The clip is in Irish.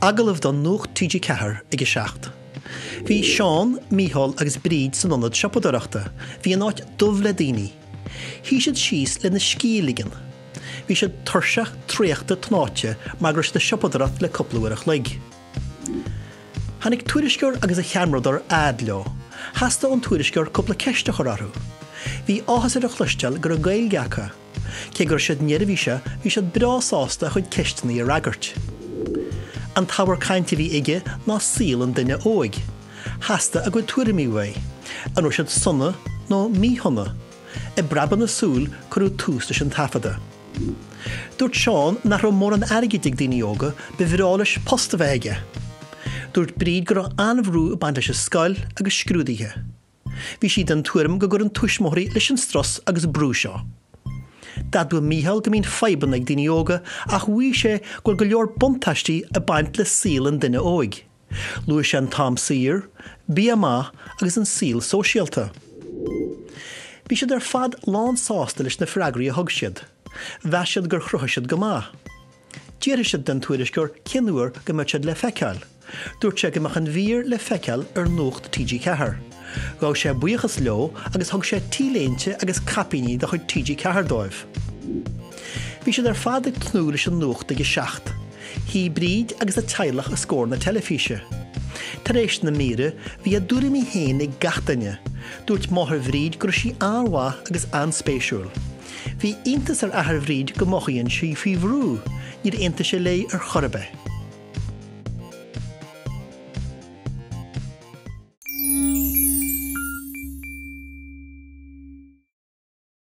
Agallamh do Nuacht TG4 ag 7. Bhí Seán, Mícheál agus Bríd san ionad siopadóireachta. Bhí an áit dubh le daoine. Shuigh siad síos lena scíth a ligean. Bhí siad tuirseach, traochta, tnáite mar go raibh siad ag siopadóireacht le cúpla uair a chloig. Tháinig tuairisceoir agus a cheamaradóir fhad leo. Theastaigh ón tuairisceoir cúpla ceist a chur orthu. Bhí áthas air a chloisteáil go raibh Gaeilge acu. Cé go raibh siad neirbhíseach, bhí siad breá sásta a chuid ceisteanna a fhreagairt. An t-ábhar cainte a bhí aige ná saol an duine óig. Theastaigh a gcuid tuairimí uaidh. An raibh siad sona nó míshona? I bpreabadh na súl cuireadh tús leis an taifeadadh. Dúirt Seán nach raibh mórán airgid ag daoine óga, ba bhreá leis post a bheith aige. Dúirt Bríd go raibh an-bhrú ag baint leis an scoil agus scrúduithe. Bhí sí den tuairim go gcuireann tuismitheoirí leis an strus agus brú seo. D'admhaigh Mícheál go mbíonn fadhbanna ag daoine óga ach mhaígh sé go bhfuil go leor buntáistí ag baint le saol an duine óig. Luaigh sé an t-am saor, bia maith agus an saol sóisialta. Bhí siad ar fad lán sásta leis na freagraí a thug siad. Mheas siad gur chruthaigh siad go maith. D'fhiafraigh siad den tuairisceoir cén uair go mbeadh siad le feiceáil. Dúirt sé go mbeadh an mhír le feiceáil ar Nuacht TG4. Ghabh sé buíochas leo agus thug sé T-léinte agus caipíní de chuid TG4 dóibh. Bhí siad ar fad ag tnúth leis an nuacht ag a 7. Shuigh Bríd agus a teaghlach os comhair na teilifíse. Tar éis na míre, bhí a dtuairimí féin ag gach duine. Dúirt máthair Bhríd go raibh sí an-mhaith agus an-spéisiúil. Bhí iontas ar athair Bhríd go mothaíonn sí faoi bhrú. Níor aontaigh sé léi ar chor ar bith.